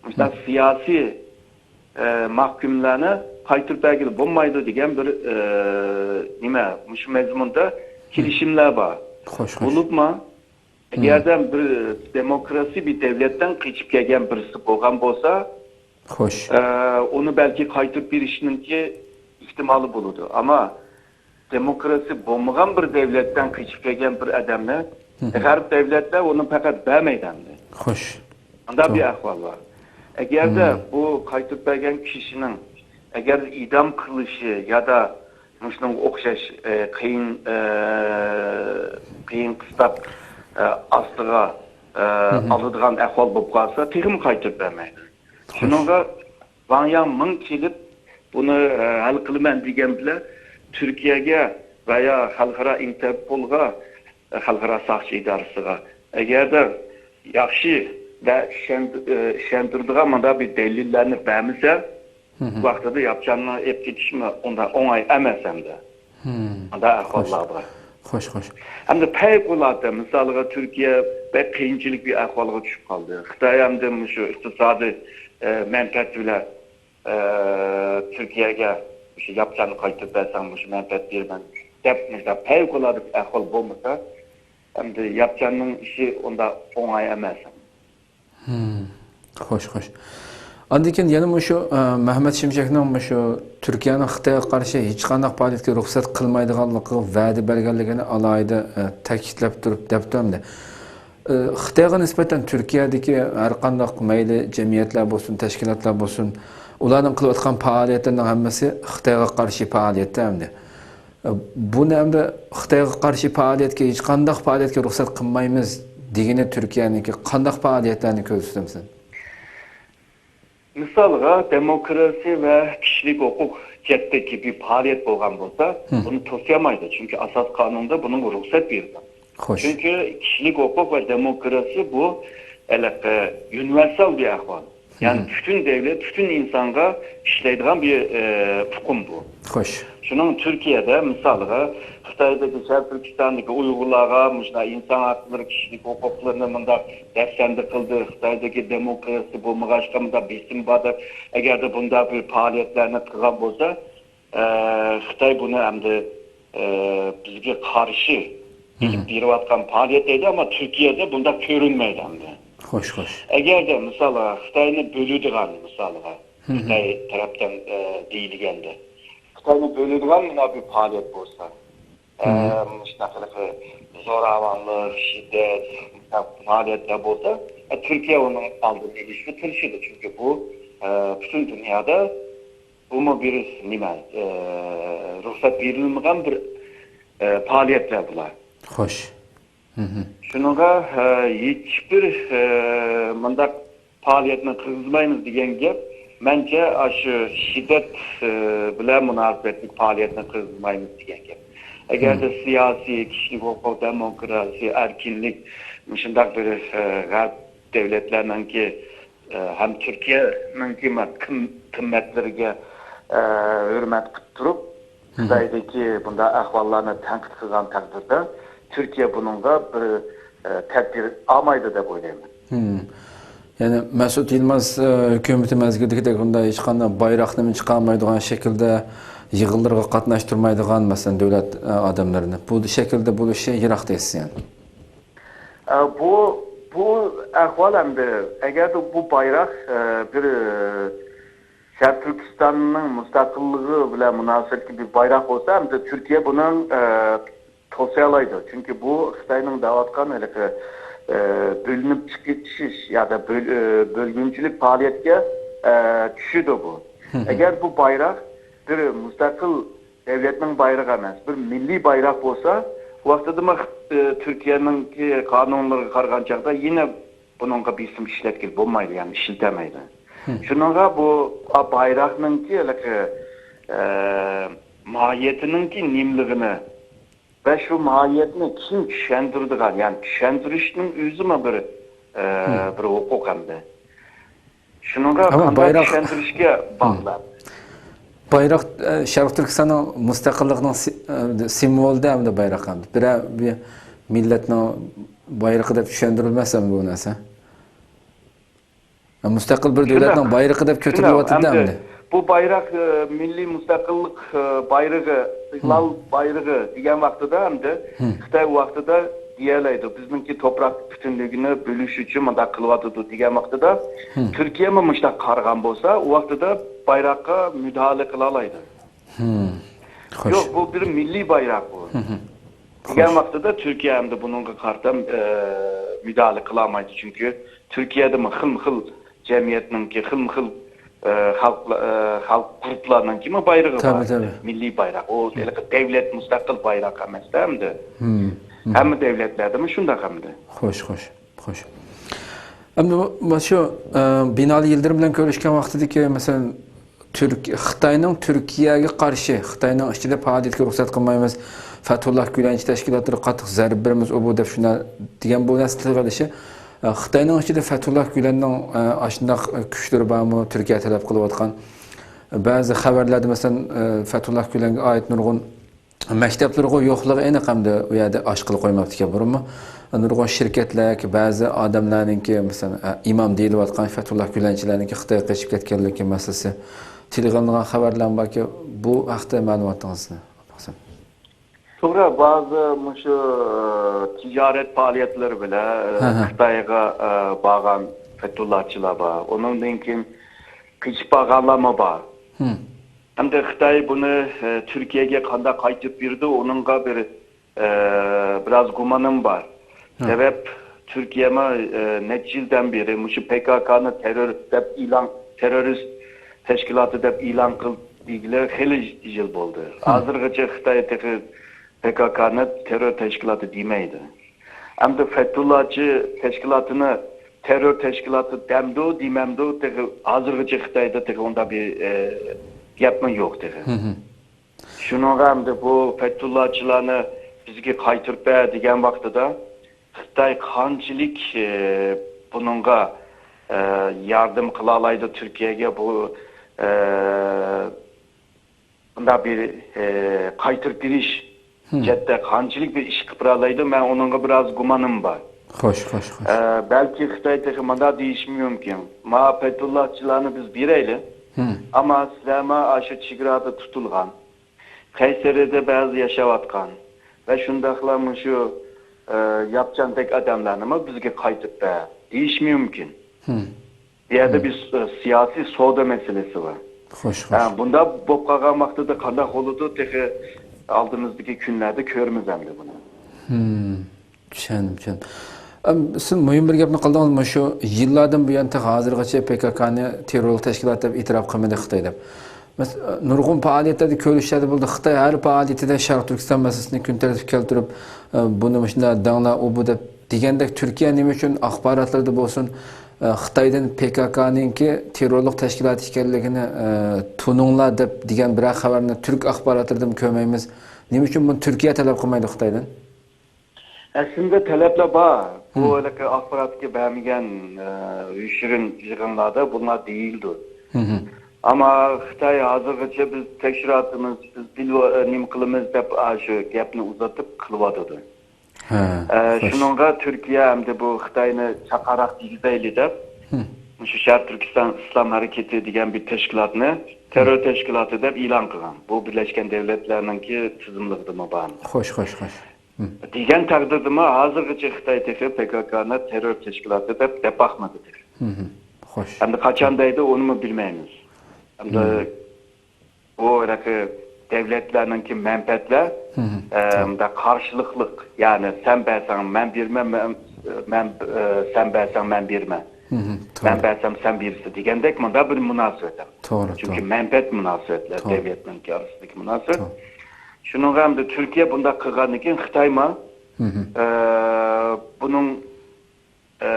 مۇشۇنداق سىياسىي، ئە، مەھكۇملارنى قايتۇرۇپ بەرگىلى بولمايدۇ دېگەن بىر، ئە، نېمە، مۇشۇ مەزمۇندا كېلىشىملەر بار. خوش، خوش. بولۇپمۇ، ئەگەردە بىر دېموكراسىي بىر دۆلەتتىن قېچىپ كەلگەن بىرسى بولغان بولسا، خوش. ئە، ئۇنى بەلكى قايتۇرۇپ بېرىشنىڭكى ئېھتىمالى بولىدۇ. ئەمما دېموكراسىيە بولمىغان بىر دۆلەتتىن قېچىپ كەلگەن بىر ئادەمنى غەرب دۆلەتلەر ئۇنى پەقەت بەرمەيدۇ ئەمدى. خوش. ئانداق بىر ئەھۋال بار. ئەگەردە بۇ قايتۇرۇپ بەرگەن كىشىنىڭ ئەگەر ئىدام قىلىشى يادا مۇشۇنىڭغا ئوخشاش، ئە، قىيىن، ئە، قىيىن قىستاق، ئە، ئاستىغا، ئە، ئالىدىغان ئەھۋال بولۇپ قالسا، تېخىمۇ قايتۇرۇپ بەرمەيدۇ. خوش. شۇنىڭغا ۋاڭ ياڭ مىڭ كېلىپ، بۇنى، ئە، ھەل قىلىمەن دېگەن بىلەن، تۈركىيەگە ۋە يا خەلقئارا ئىنتېرپولغا، ئە، خەلقئارا ساقچى ئىدارىسىغا، ئەگەردە ياخشى ۋە ئىشەن-، ئە، ئىشەندۈرىدىغان مۇنداق بىر دەلىللەرنى بەرمىسە، ۋاقتىدا ياپچاننى ئېلىپ كېتىشمۇ ئۇنداق ئوڭاي ئەمەس ئەمدى. مۇنداق ئەھۋاللار بار. خوش، خوش. ئەمدى پەۋقۇلئاددە، مىسالىغا، تۈركىيە بەك قىيىنچىلىك بىر ئەھۋالغا چۈشۈپ قالدى. خىتاي ئەمدى مۇشۇ ئىقتىسادىي، ئە، مەنپەئەت بىلەن، ئە، تۈركىيەگە مۇشۇ ياپچاننى قايتۇرۇپ بەرسەڭ، مۇشۇ مەنپەئەت بېرىمەن دەپ، مۇشۇنداق پەۋقۇلئاددە بىر ئەھۋال بولمىسا، ئەمدى ياپچاننىڭ ئىشى ئۇنداق ئوڭاي ئەمەس. خوش، خوش. ئاندىن كېيىن يەنە مۇشۇ، ئە، مەھمەت شىمشەكنىڭ مۇشۇ تۈركىيەنىڭ خىتايغا قارشى ھېچقانداق پائالىيەتكە رۇخسەت قىلمايدىغانلىقىغا ۋەدە بەرگەنلىكىنى ئالاھىدە، ئە، تەكىتلەپ تۇرۇپ دەپتۇ ئەمدى. ئە، خىتايغا نىسبەتەن تۈركىيەدىكى ھەر قانداق مەيلى جەمئىيەتلەر بولسۇن، تەشكىلاتلار بولسۇن، ئۇلارنىڭ قىلىۋاتقان پائالىيەتلىرىنىڭ ھەممىسى خىتايغا قارشى پائالىيەتتە ئەمدى. ئە، بۇنى ئەمدى خىتايغا قارشى پائالىيەتكە، ھېچقانداق پائالىيەتكە رۇخسەت قىلمايمىز دېگىنى تۈركىيەنىڭكى قانداق پائالىيەتلەرنى كۆرسىتىمسەن؟ مىسالغا، دېموكراتىيە ۋە كىشىلىك ھوقۇق جەھەتتىكى بىر پائالىيەت بولغان بولسا، بۇنى توسيالمايدۇ، چۈنكى ئاساسىي قانۇندا بۇنىڭغا رۇخسەت بېرىلگەن. خوش. چۈنكى كىشىلىك ھوقۇق ۋە دېموكراتىيە بۇ ھېلىقى ئۇنىۋېرسال بىر ئەھۋال. يەنى پۈتۈن دەۋلەت، پۈتۈن ئىنسانغا ئىشلەيدىغان بىر، ئە، ئۇقۇم بۇ. خوش. شۇنىڭ تۈركىيەدە، مىسالغا، خىتايدىكى شەرقىي تۈركىستاندىكى ئۇيغۇرلارغا مۇشۇنداق ئىنسان ھەقلىرى، كىشىلىك ھوقۇقلىرىنى مۇنداق دەپسەندە قىلدى، خىتايدىكى دېموكراتىيە بولمىغاچقا مۇنداق بېسىم بار دەپ، ئەگەردە بۇنداق بىر پائالىيەتلەرنى قىلغان بولسا، ئە، خىتاي بۇنى ئەمدى، ئە، بىزگە قارشى ئېلىپ بېرىۋاتقان پائالىيەت دەيدۇ، ئەمما تۈركىيەدە بۇنداق كۆرۈنمەيدۇ ئەمدى. خوش، خوش. ئەگەردە، مىسالغا، خىتاينى بۆلىدىغان، مىسالغا، خىتاي تەرەپتىن، ئە، دېيىلگەندە، خىتاينى بۆلىدىغان مۇنداق بىر پائالىيەت بولسا، ئە، مۇشۇنداق قىلىپ زوراۋانلىق، شىددەت، مۇشۇنداق پائالىيەتلەر بولسا، ئە، تۈركىيە ئۇنىڭ ئالدىنى ئېلىشقا تىرىشىدۇ. چۈنكى بۇ، ئە، پۈتۈن دۇنيادا بۇمۇ بىر نېمە، ئە، رۇخسەت بېرىلمىگەن بىر، ئە، پائالىيەتلەر بۇلار. خوش. شۇنىڭغا، ئە، ھېچبىر، ئە، مۇنداق پائالىيەتنى قىلغۇزمايمىز دېگەن گەپ، مەنچە، ئاشۇ شىددەت، ئى، بىلەن مۇناسىۋەتلىك پائالىيەتنى قىلغۇزمايمىز دېگەن گەپ. ئەگەردە سىياسىي، كىشىلىك ھوقۇق، دېموكراتىيە، ئەركىنلىك، مۇشۇنداق بىر، ئى، غەرب دۆلەتلەرنىڭكى، ئى، ھەم تۈركىيەنىڭكى قىم-، قىممەتلىرىگە، ئى، ھۆرمەت قىلىپ تۇرۇپ، خىتايدىكى بۇنداق ئەھۋاللارنى تەنقىد قىلغان تەقدىردە، تۈركىيە بۇنىڭغا بىر، ئى، تەدبىر ئالمايدۇ دەپ ئويلايمەن. يەنى مەسئۇد يىلماز، ئى، ھۆكۈمىتى مەزگىلىدىكىدەك بۇنداق ھېچقانداق بايراقنىمۇ چىقارمايدىغان شەكىلدە يىغىنلىرىغا قاتناشتۇرمايدىغان، مەسىلەن، دۆلەت، ئى، ئادەملىرىنى بۇ شەكىلدە بولۇشى يىراق دەيسىز يەنى. ئە، بۇ، بۇ ئەھۋال ئەمدى، ئەگەردە بۇ بايراق، ئە، بىر، ئە، شەرقىي تۈركىستاننىڭ مۇستەقىللىقى بىلەن مۇناسىۋەتلىك بىر بايراق بولسا، ئەمدى تۈركىيە بۇنىڭ، ئە، توسۇيالايدۇ. چۈنكى بۇ خىتاينىڭ دەۋاتقان ھېلىقى، ئە، بۆلۈنۈپ چىقىش يا دا بۆل-، ئە، بۆلگۈنچىلىك پائالىيەتكە، ئە، چۈشىدۇ بۇ. ئەگەر بۇ بايراق بىر مۇستەقىل دەۋلەتنىڭ بايرىقى ئەمەس، بىر مىللىي بايراق بولسا، ۋاقتىدا، ئە، تۈركىيەنىڭكى قانۇنلىرىغا قارىغان چاغدا يەنە بۇنىڭغا بېسىم ئىشلەتكىلى بولمايدۇ، يەنى ئىشلىتەلمەيدۇ. شۇنىڭغا بۇ، ئا، بايراقنىڭكى ھېلىقى، ئە، ماھىيىتىنىڭكى نېمىلىكىنى ۋە شۇ ماھىيەتنى كىم چۈشەندۈرىدىغان، يەنى چۈشەندۈرۈشنىڭ ئۆزىمۇ بىر، ئە، بىر ھوقۇق ئەمدى. شۇنىڭغا ئەمما قانداق بايراق چۈشەندۈرۈشكە باغلىق. بايراق، ئە، شەرقىي تۈركىستاننىڭ مۇستەقىللىقىنىڭ سى-، ئە، سىمۋولى ئەمدى بايراق ئەمدى. بىرەر بىر مىللەتنىڭ بايرىقى دەپ چۈشەندۈرۈلمەس ئەمدى بۇ نەرسە. مۇستەقىل بىر دۆلەتنىڭ بايرىقى دەپ كۆتۈرۈلۈۋاتىدۇ ئەمدى. بۇ بايراق، ئە، مىللىي مۇستەقىللىق، ئە، بايرىقى، ئىستىقلال بايرىقى دېگەن ۋاقتىدا ئەمدى خىتاي ۋاقتىدا دېيەلەيدۇ، بىزنىڭكى توپراق پۈتۈنلۈكىنى بۆلۈش ئۈچۈن مۇنداق قىلىۋاتىدۇ دېگەن ۋاقتىدا، تۈركىيەمۇ مۇشۇنداق قارىغان بولسا، ئۇ ۋاقتىدا بايراققا مۇداخىلە قىلالايدۇ. خوش. يوق، بۇ بىر مىللىي بايراق بۇ. دېگەن ۋاقتىدا تۈركىيە ئەمدى بۇنىڭغا قارىتا، ئە، مۇداخىلە قىلالمايدۇ، چۈنكى تۈركىيەدىمۇ خىلمۇ خىل جەمئىيەتنىڭكى، خىلمۇ خىل، ئە، خەلق، ئە، خەلق گۇرۇپپىلارنىڭكىمۇ بايرىقى بار. مىللىي بايراق. ئۇ ھېلىقى دەۋلەت مۇستەقىل بايراق ئەمەستە ئەمدى. ھەممە دەۋلەتلەردىمۇ شۇنداق ئەمدى. خوش، خوش، خوش. ئەمدى مۇ-، مۇشۇ، ئە، بىنالى يىلدىرىم بىلەن كۆرۈشكەن ۋاقتىدىكى، مەسىلەن، تۈرك-، خىتاينىڭ تۈركىيەگە قارشى، خىتاينىڭ ئىچىدە پائالىيەتكە رۇخسەت قىلمايمىز، فەتھۇللا گۈلەنچى تەشكىلاتلىرىغا قاتتىق زەربە بېرىمىز، ئۇ بۇ دەپ شۇنداق دېگەن بۇ نەرسە تىلغا ئېلىشى، ئە، خىتاينىڭ ئىچىدە فەتھۇللا گۈلەننىڭ، ئە، ئاشۇنداق، ئە، كۈچلىرى بارمۇ، تۈركىيە تەلەپ قىلىۋاتقان. بەزى خەۋەرلەردە، مەسىلەن، ئە، فەتھۇللا گۈلەنگە ئائىت نۇرغۇن مەكتەپلىرىغۇ يوقلۇقى ئېنىق ئەمدى ئۇ يەردە ئاشكارا قويماپتىكەن بۇرۇنمۇ. نۇرغۇن شىركەتلەر، بەزى ئادەملەرنىڭكى، مەسىلەن، ئە، ئىمام دېيىلىۋاتقان فەتھۇللا گۈلەنچىلەرنىڭكى خىتايغا قېچىپ كەتكەنلىكى مەسىلىسى تىلغا ئېلىنغان خەۋەرلەرمۇ باركى، بۇ ھەقتە مەلۇماتىڭىزنى باقسام. توغرا، بەزى مۇشۇ، ئە، تىجارەت پائالىيەتلىرى بىلەن، ئە، خىتايغا، ئە، بارغان فەتھۇللاچىلار بار. ئۇنىڭدىن كېيىن قېچىپ بارغانلارمۇ بار. ھەمدە خىتاي بۇنى، ئە، تۈركىيەگە قانداق قايتۇرۇپ بېرىدۇ، ئۇنىڭغا بىر، ئە، بىراز گۇمانىم بار. سەۋەب، تۈركىيەمۇ، ئە، نەچچە يىلدىن بېرى مۇشۇ پې كا كانى تېررور دەپ ئېلان، تېررورىست تەشكىلاتى دەپ ئېلان قىلىپ بەرگىلى خېلى يىل بولدى. ھازىرغىچە خىتاي تېخى پې كا كانى تېررور تەشكىلاتى دېمەيدۇ. ئەمدى فەتھۇللاچى تەشكىلاتىنى تېررور تەشكىلاتى دەمدۇ، دېمەمدۇ، تېخى ھازىرغىچە خىتايدا تېخى ئۇنداق بىر، ئە، گەپمۇ يوق تېخى. شۇنىڭغا ئەمدى بۇ فەتھۇللاچىلارنى بىزگە قايتۇرۇپ بەر دېگەن ۋاقتىدا خىتاي قانچىلىك، ئە، بۇنىڭغا، ئە، ياردەم قىلالايدۇ تۈركىيەگە بۇ، ئە، بۇنداق بىر، ئە، قايتۇرۇپ بېرىش جەھەتتە قانچىلىك بىر ئىش قىلىپ بېرەلەيدۇ، مەن ئۇنىڭغا بىراز گۇمانىم بار. خوش، خوش، خوش. ئە، بەلكى خىتاي تېخى مۇنداق دېيىشى مۇمكىن. ما پەتھۇللاچىلارنى بىز بېرەيلى. ئەمما سىلەرمۇ ئاشۇ چېگرادا تۇتۇلغان، قەيسەرىدە بەزى ياشاۋاتقان ۋە شۇنداقلا مۇشۇ، ئە، ياپچانتەك ئادەملەرنىمۇ بىزگە قايتۇرۇپ بەر دېيىشى مۇمكىن. بۇ يەردە بىر س-، سىياسىي سودا مەسىلىسى بار. خوش، ھە، خوش. بۇنداق بولۇپ قالغان ۋاقتىدا قانداق بولىدۇ، تېخى ئالدىمىزدىكى كۈنلەردە كۆرىمىز ئەمدى بۇنى. چۈشەندىم، چۈشەندىم. ئەم، سىز مۇھىم بىر گەپنى قىلدىڭىز، مۇشۇ يىللاردىن بۇيان تېخى ھازىرغىچە پې كا كانى تېررورلۇق تەشكىلات دەپ ئېتىراپ قىلمىدى خىتاي دەپ. مەس-، نۇرغۇن پائالىيەتلەردە كۆرۈشلەردە بولدى. خىتاي ھەر پائالىيىتىدە شەرقىي تۈركىستان مەسىلىسىنى كۈن تەرتىپكە كەلتۈرۈپ، ئە، بۇنى مۇشۇنداق دەڭلار، ئۇ بۇ دەپ دېگەندەك، تۈركىيە نېمە ئۈچۈن ئاخباراتلىرىدا بولسۇن، ئە، خىتايدىن پې كا كانىڭكى تېررورلۇق تەشكىلاتى ئىكەنلىكىنى، ئە، تونۇڭلار دەپ دېگەن بىرەر خەۋەرنى تۈرك ئاخباراتلىرىدىمۇ كۆرمەيمىز. نېمە ئۈچۈن بۇنى تۈركىيە تەلەپ قىلمايدۇ خىتايدىن؟ ئەسلىندە تەلەپلەر بار. بۇ ھېلىقى ئاخباراتقا بەرمىگەن، ئە، يوشۇرۇن يىغىنلاردا بۇلار دېيىلىدۇ. ئەمما خىتاي ھازىرغىچە بىز تەكشۈرۈۋاتىمىز، بىز بىلىۋ-، ئە، نېمە قىلىمىز دەپ، ئاشۇ گەپنى ئۇزارتىپ قىلىۋاتىدۇ. ئە، شۇنىڭغا تۈركىيە ئەمدى بۇ خىتاينى چاقاراق دېگۈزەيلى دەپ، مۇشۇ شەرقىي تۈركىستان ئىسلام ھەرىكىتى دېگەن بىر تەشكىلاتنى تېررور تەشكىلاتى دەپ ئېلان قىلغان. بۇ بىرلەشكەن دۆلەتلەرنىڭكى تىزىملىقىدىمۇ بار. خوش، خوش، خوش. دېگەن تەقدىردىمۇ ھازىرغىچە خىتاي تېخى پې كا كانى تېررور تەشكىلاتى دەپ، دەپ باقمىدى تېخى. خوش. ئەمدى قاچان دەيدۇ، ئۇنىمۇ بىلمەيمىز. ئەمدى بۇ ھېلىقى دۆلەتلەرنىڭكى مەنپەئەتلەر، ئە، مۇنداق قارشىلىقلىق، يەنى سەن بەرسەڭ مەن بېرىمەن، مەن، مەن، ئە، سەن بەرسەڭ مەن بېرىمەن. مەن بەرسەم سەن بېرىسەن دېگەندەك مۇنداق بىر مۇناسىۋەت. توغرا، چۈنكى توغرا. مەنپەئەت مۇناسىۋەتلەر، توغرا. دۆلەتنىڭكى ئارىسىدىكى مۇناسىۋەت. توغرا. شۇنىڭغا ئەمدى تۈركىيە بۇنداق قىلغاندىن كېيىن خىتايمۇ، ئە، بۇنىڭ، ئە،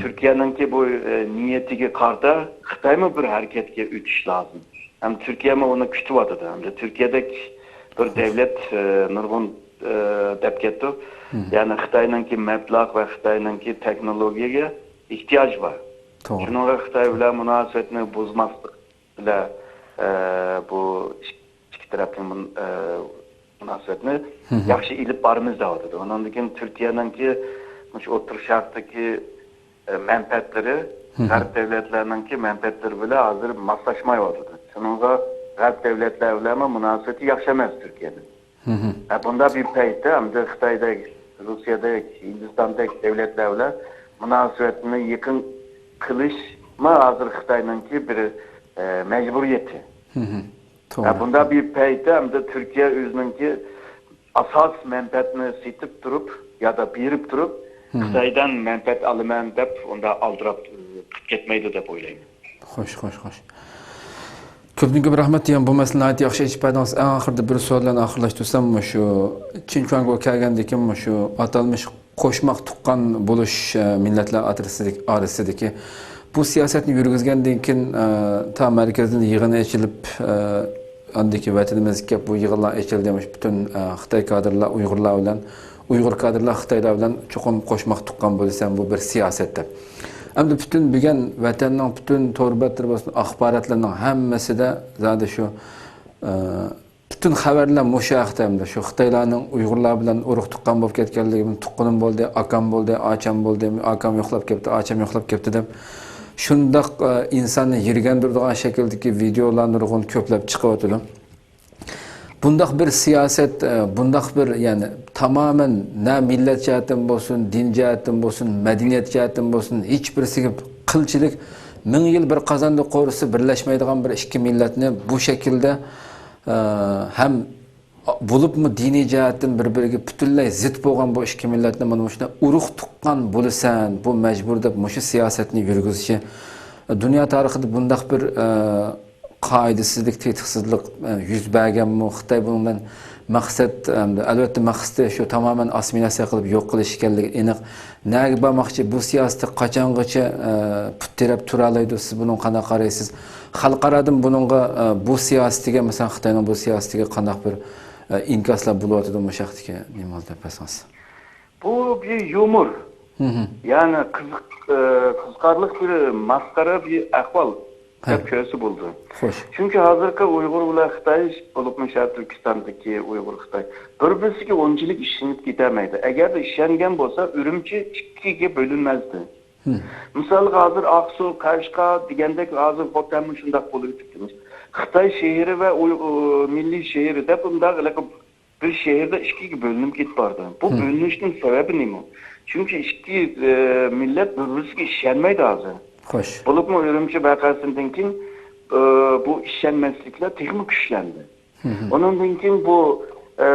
تۈركىيەنىڭكى بۇ، ئە، نىيىتىگە قارىتا خىتايمۇ بىر ھەرىكەتكە ئۆتۈش لازىم. ھەم تۈركىيەمۇ ئۇنى كۈتۈۋاتىدۇ. ھەمدە تۈركىيەدەك بىر دۆلەت، ئە، نۇرغۇن، ئە، دەپ كەتتۇق. يەنى خىتاينىڭكى مەبلەغ ۋە خىتاينىڭكى تېخنولوگىيەگە ئېھتىياج بار. توغرا. شۇنىڭغا خىتاي بىلەن مۇناسىۋەتنى بۇزماسلىق بىلەن، ئە، بۇ ئىك-، ئىككى تەرەپنىڭ مۇن-، ئە، مۇناسىۋەتنى ياخشى ئېلىپ بارىمىز دەۋاتىدۇ. ئۇنىڭدىن كېيىن تۈركىيەنىڭكى مۇشۇ ئوتتۇرا شەرقتىكى، ئە، مەنپەئەتلىرى غەرب دۆلەتلەرنىڭكى مەنپەئەتلىرى بىلەن ھازىر ماسلاشمايۋاتىدۇ. شۇنىڭغا غەرب دۆلەتلەر بىلەنمۇ مۇناسىۋىتى ياخشى ئەمەس تۈركىيەنىڭ. ھە، بۇنداق بىر پەيتتە ئەمدى خىتايدەك، روسىيەدەك، ھىندىستاندەك دۆلەتلەر بىلەن مۇناسىۋەتنى يېقىن قىلىشمۇ ھازىر خىتاينىڭكى بىر، ئە، مەجبۇرىيىتى. توغرا. ھە، بۇنداق بىر پەيتتە ئەمدى تۈركىيە ئۆزىنىڭكى ئاساسىي مەنپەئەتنى سېتىپ تۇرۇپ يادا بېرىپ تۇرۇپ، خىتايدىن مەنپەئەت ئالىمەن دەپ ئۇنداق ئالدىراپ، ئە، قىلىپ كەتمەيدۇ دەپ ئويلايمەن. خوش، خوش، خوش. كۆپتىن كۆپ رەھمەت دېگەن بۇ مەسىلىنى ناھايىتى ياخشى ئېچىپ بەردىڭىز. ئەڭ ئاخىرىدا بىر سوئال بىلەن ئاخىرلاشتۇرسام، مۇشۇ چىنچۇاڭگو كەلگەندىن كېيىن مۇشۇ ئاتالمىش قوشماق تۇغقان بولۇش، ئە، مىللەتلەر ئارىسىدىكى، ئارىسىدىكى بۇ سىياسەتنى يۈرگۈزگەندىن كېيىن، ئە، تا مەركەزدىن يىغىن ئېچىلىپ، ئە، ئاندىن كېيىن ۋەتىنىمىزگە كېلىپ بۇ يىغىنلار ئېچىلدى. مۇشۇ پۈتۈن، ئە، خىتاي كادىرلار ئۇيغۇرلار بىلەن ئۇيغۇر كادىرلار خىتايلار بىلەن چوقۇم قوشماق تۇغقان بولىسەن، بۇ بىر سىياسەت دەپ. ئەمدى پۈتۈن بۈگۈن ۋەتەننىڭ پۈتۈن تور بەتلىرى بولسۇن، ئاخباراتلارنىڭ ھەممىسىدە زادى شۇ، ئە، پۈتۈن خەۋەرلەر مۇشۇ ھەقتە. ئەمدى شۇ خىتايلارنىڭ ئۇيغۇرلار بىلەن ئۇرۇق تۇغقان بولۇپ كەتكەنلىكى، تۇغقىنىم بولدى، ئاكام بولدى، ئاچام بولدى، ئاكام يوقلاپ كەپتۇ، ئاچام يوقلاپ كەپتۇ دەپ شۇنداق، ئە، ئىنساننى يىرگەندۈرىدىغان شەكىلدىكى ۋىدېئولار نۇرغۇن كۆپلەپ چىقىۋاتىدۇ. بۇنداق بىر سىياسەت، ئە، بۇنداق بىر، يەنى تامامەن نە مىللەت جەھەتتىن بولسۇن، دىن جەھەتتىن بولسۇن، مەدەنىيەت جەھەتتىن بولسۇن، ھېچ بىرسىگە قىلچىلىك مىڭ يىل بىر قازاندا قورۇسا بىرلەشمەيدىغان بىر ئىككى مىللەتنى بۇ شەكىلدە، ئە، ھەم بولۇپمۇ دىنىي جەھەتتىن بىر-بىرىگە پۈتۈنلەي زىت بولغان بۇ ئىككى مىللەتنى مانا مۇشۇنداق ئۇرۇق تۇغقان بولىسەن، بۇ مەجبۇر دەپ مۇشۇ سىياسەتنى يۈرگۈزۈشى، دۇنيا تارىخىدا بۇنداق بىر، ئە، قائىدىسىزلىك، تېتىقسىزلىق، ئە، يۈز بەرگەنمۇ؟ خىتاي بۇنىڭ بىلەن مەقسەت، ئەلۋەتتە، مەقسىتى شۇ تامامەن ئاسسىمىلياتسىيە قىلىپ يوق قىلىش ئىكەنلىكى ئېنىق. نەگە بارماقچى؟ بۇ سىياسىتى قاچانغىچە، ئە، پۇت تىرەپ تۇرالايدۇ؟ سىز بۇنىڭغا قانداق قارايسىز؟ خەلقئارادىن بۇنىڭغا، ئە، بۇ سىياسىتىگە، مەسىلەن، خىتاينىڭ بۇ سىياسىتىگە قانداق بىر، ئە، ئىنكاسلار بولۇۋاتىدۇ؟ مۇشۇ ھەقتىكى نېمىڭىزنى دەپ بەرسىڭىز. بۇ بىر يۇمۇر. مھم. يەنى قىزىق، ئە، قىزىقارلىق بىر ماسخارا بىر ئەھۋال دەپ ھە. كۆرسە بولىدۇ. خوش. چۈنكى ھازىرقى ئۇيغۇر بىلەن خىتاي، بولۇپمۇ شەرقىي تۈركىستاندىكى ئۇيغۇر خىتاي بىر-بىرسىگە ئۇنچىلىك ئىشىنىپ كېتەلمەيدۇ. ئەگەردە ئىشەنگەن بولسا، ئۈرۈمچى ئىككىگە بۆلۈنمەزدى. مھم. مىسالغا، ھازىر ئاقسۇ، قەشقەر دېگەندەك، ھازىر خوتەنمۇ شۇنداق بولۇۋېتىپتىمىز. خىتاي شەھىرى ۋە ئۇي-، ئۇ، مىللىي شەھىرى دەپ ئۇنداق ھېلىقى بىر شەھەردە ئىككىگە بۆلۈنۈپ كېتىپ بارىدۇ. بۇ مھم. بۆلۈنۈشنىڭ سەۋەبى نېمە؟ چۈنكى ئىككى، ئە، مىللەت بىر-بىرسىگە ئىشەنمەيدۇ ھازىر. خوش. بولۇپمۇ ئۈرۈمچى ۋەقەسىدىن كېيىن، ئە، بۇ ئىشەنمەسلىكلەر تېخىمۇ كۈچلەندى. مھم. ئۇنىڭدىن كېيىن بۇ، ئە،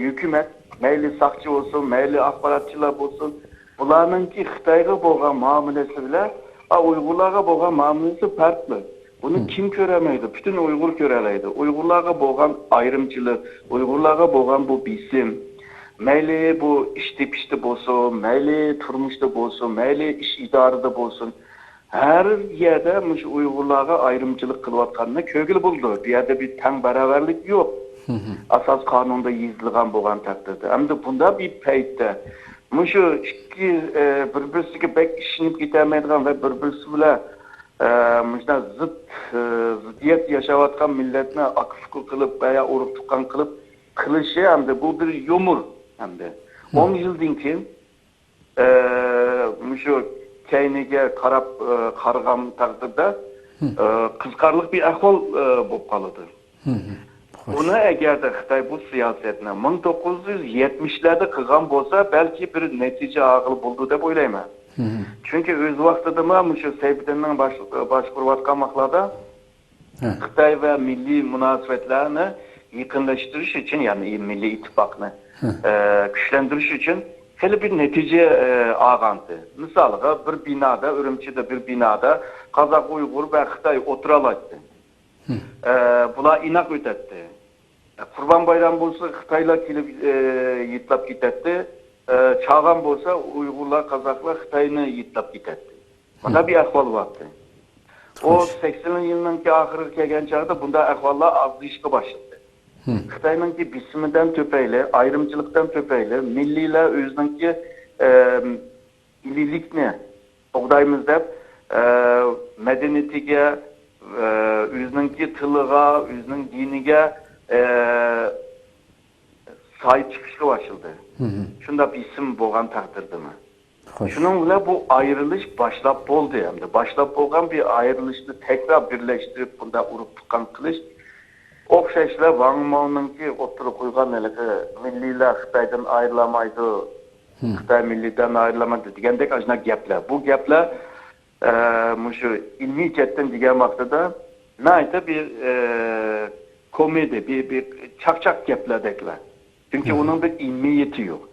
ھۆكۈمەت، مەيلى ساقچى بولسۇن، مەيلى ئاخباراتچىلار بولسۇن، بۇلارنىڭكى خىتايغا بولغان مۇئامىلىسى بىلەن، ئا، ئۇيغۇرلارغا بولغان مۇئامىلىسى پەرقلىق. بۇنى مھم. كىم كۆرەلمەيدۇ؟ پۈتۈن ئۇيغۇر كۆرەلەيدۇ. ئۇيغۇرلارغا بولغان ئايرىمچىلىق، ئۇيغۇرلارغا بولغان بۇ بېسىم، مەيلى بۇ ئىش تېپىشتا بولسۇن، مەيلى تۇرمۇشتا بولسۇن، مەيلى ئىش ئىدارىدە بولسۇن، ھەر يەردە مۇشۇ ئۇيغۇرلارغا ئايرىمچىلىق قىلىۋاتقاننى كۆرگىلى بولىدۇ. بۇ يەردە بىر تەڭ باراۋەرلىك يوق. مھم. ئاساس قانۇندا يېزىلغان بولغان تەقدىردە. ئەمدى بۇنداق بىر پەيتتە مۇشۇ ئىككى، ئە، بىر-بىرسىگە بەك ئىشىنىپ كېتەلمەيدىغان ۋە بىر-بىرسى بىلەن، ئە، مۇشۇنداق زىت، ئە، زىددىيەت ياشاۋاتقان مىللەتنى ئاكا-ئۇكا قىلىپ ۋە يا ئۇرۇق-تۇغقان قىلىپ قىلىشى ئەمدى بۇ بىر يۇمۇر ئەمدى. مھم. ئون يىلدىن كېيىن ئە، مۇشۇ كەينىگە قاراپ، ئە، قارىغان تەقدىردە، ھىم. ئە، قىزىقارلىق بىر ئەھۋال، ئە، بولۇپ قالىدۇ. ھىم، ھىم. خوش. ئۇنى ئەگەردە خىتاي بۇ سىياسەتنى مىڭ توققۇز يۈز يەتمىشلەردە قىلغان بولسا، بەلكى بىر نەتىجە ئالغىلى بولىدۇ دەپ ئويلايمەن. ھىم، ھىم. چۈنكى ئۆز ۋاقتىدىمۇ مۇشۇ سەيپىدىننىڭ باش-، باشقۇرۇۋاتقان ۋاقىتلاردا ھە. خىتاي ۋە مىللىي مۇناسىۋەتلەرنى يېقىنلاشتۇرۇش ئۈچۈن، يەنى مىللىي ئىتتىپاقنى، ھە. ئە، كۈچلەندۈرۈش ئۈچۈن خېلى بىر نەتىجە، ئە، ئالغانتى. مىسالغا، بىر بىنادا، ئۈرۈمچىدە بىر بىنادا قازاق، ئۇيغۇر ۋە خىتاي ئولتۇرالايتتى. ھە. ئە، بۇلار ئىناق ئۆتەتتى. قۇربان بايرام بولسا خىتايلار كېلىپ، ئى، يىتلاپ كېتەتتى. ئى، چاغان بولسا ئۇيغۇرلار، قازاقلار خىتاينى يىتلاپ كېتەتتى. مانا ھىم. بىر ئەھۋال بارتى. ئۇ خوش. سەكسىنىنچى يىلنىڭكى ئاخىرىغا كەلگەن چاغدا بۇنداق ئەھۋاللار ئازىيىشقا باشلىدى. ھىم. خىتاينىڭكى بېسىمىدىن تۈپەيلى، ئايرىمچىلىقتىن تۈپەيلى، مىللىيلار ئۆزىنىڭكى، ئى، مىللىيلىكنى قوغدايمىز دەپ، ئە، مەدەنىيىتىگە، ئە، ئۆزىنىڭكى تىلىغا، ئۆزىنىڭ دىنىگە، ئە، سايىپ چىقىشقا باشلىدى. ھىم. شۇنداق بىر ئىسىم بولغان تەقدىردىمۇ. خوش. شۇنىڭ بىلەن بۇ ئايرىلىش باشلاپ بولدى. ئەمدى باشلاپ بولغان بىر ئايرىلىشنى تەكرار بىرلەشتۈرۈپ، بۇنداق ئۇرۇق تۇغقان قىلىش ئوخشاشلا ۋاڭ ماۋنىڭكى ئوتتۇرىغا قويغان ھېلىقى مىللىيلار خىتايدىن ئايرىلالمايدۇ، ھىم. خىتاي مىللىتىدىن ئايرىلالمايدۇ دېگەندەك ئاشۇنداق گەپلەر. بۇ گەپلەر، ئە، مۇشۇ ئىلمىي جەھەتتىن دېگەن ۋاقتىدا ناھايىتى بىر، ئە، كومېدىيە، بىر، بىر چاقچاق گەپلەردەكلەر. چۈنكى ھىم. ئۇنىڭ بىر ئىلمىيىتى يوق.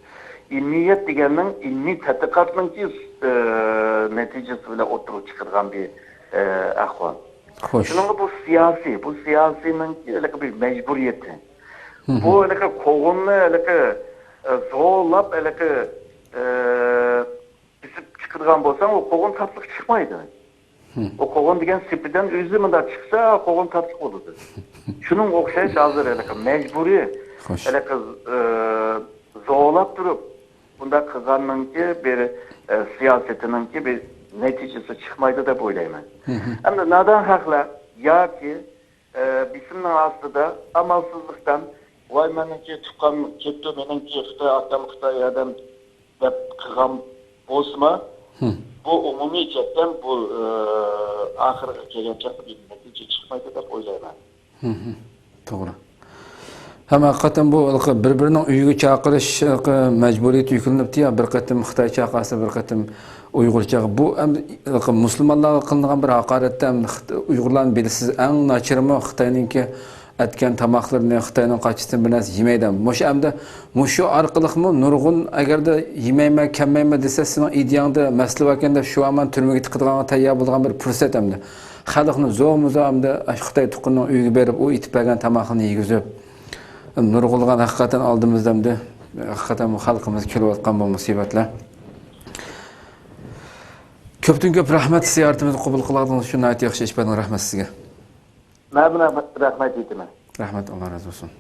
ئىلمىيەت دېگەننىڭ ئىلمىي تەتقىقاتنىڭكى، ئە، نەتىجىسى بىلەن ئوتتۇرىغا چىقىدىغان بىر، ئە، ئەھۋال. خوش. شۇنىڭغا بۇ سىياسىي، بۇ سىياسىينىڭكى ھېلىقى بىر مەجبۇرىيىتى. ھىم. بۇ ھېلىقى قوغۇننى ھېلىقى، ئە، زورلاپ ھېلىقى، ئە، بېسىپ چىقىدىغان بولساڭ، ئۇ قوغۇن تاتلىق چىقمايدۇ. ھىم. ئۇ قوغۇن دېگەن سېپىدىن ئۆزى مۇنداق چىقسا، قوغۇن تاتلىق بولىدۇ. شۇنىڭغا ئوخشاش ھازىر ھېلىقى مەجبۇرىي، خوش. ھېلىقى، ئە، زورلاپ تۇرۇپ، بۇنداق قىلغاننىڭكى بىر، ئە، سىياسىتىنىڭكى بىر نەتىجىسى چىقمايدۇ دەپ ئويلايمەن. ھىم. ئەمدى نادان خەقلەر ياكى ئە، بېسىمنىڭ ئاستىدا ئامالسىزلىقتىن، ۋاي، مېنىڭكى تۇغقان كەتتى، مېنىڭكى خىتاي ئاتام، خىتاي ئادەم دەپ قىلغان بولسىمۇ، ھىم. بۇ ئومۇمىي جەھەتتىن بۇ، ئە، ئاخىرىغا كەلگەن چاغدا بىر نەتىجە چىقمايدۇ دەپ ئويلايمەن. ھىم، ھىم. توغرا. ھەم ھەقىقەتەن بۇ ھېلىقى بىر-بىرىنىڭ ئۆيىگە چاقىرىش ھېلىقى مەجبۇرىيىتى يۈكلىنىپتۇ يا، بىر قېتىم خىتاي چاقىرسا، بىر قېتىم ئۇيغۇر چاقىر-، بۇ ھەم ھېلىقى مۇسۇلمانلارغا قىلىنغان بىر ھاقارەتتە ھەم خىت-، ئۇيغۇرلارنى بىلىسىز، ئەڭ ناچىرىمۇ خىتاينىڭكى ئەتكەن تاماقلىرىنى، خىتاينىڭ قاچىسىدىن بىر نەرسە يېمەيدۇ. مۇشۇ ئەمدى، مۇشۇ ئارقىلىقمۇ نۇرغۇن، ئەگەردە يېمەيمەن، كەلمەيمەن دېسە، سېنىڭ ئىدىيەڭدە مەسىلە باركەن دەپ، شۇ ھامان تۈرمىگە تىقىدىغانغا تەييار بولىدىغان بىر پۇرسەت ئەمدى. خەلقنى زورمۇ زور ئەمدى ئاشۇ خىتاي تۇغقىنىنىڭ ئۆيىگە بېرىپ، ئۇ ئېتىپ بەرگەن تاماقنى يېگۈزۈپ، نۇرغۇنلىغان ھەقىقەتەن ئالدىمىزدا ئەمدى، ھەقىقەتەن بۇ خەلقىمىزگە كېلىۋاتقان بۇ مۇسىبەتلەر. كۆپتىن كۆپ رەھمەت، زىيارىتىمىزنى قوبۇل قىلغانلىقىڭىز ئۈچۈن ناھايىتى ياخشى ئىش بەردىڭىز. رەھمەت سىزگە. مەن رەھمەت ئېيتىمەن. رەھمەت، ئاللا رازى بولسۇن.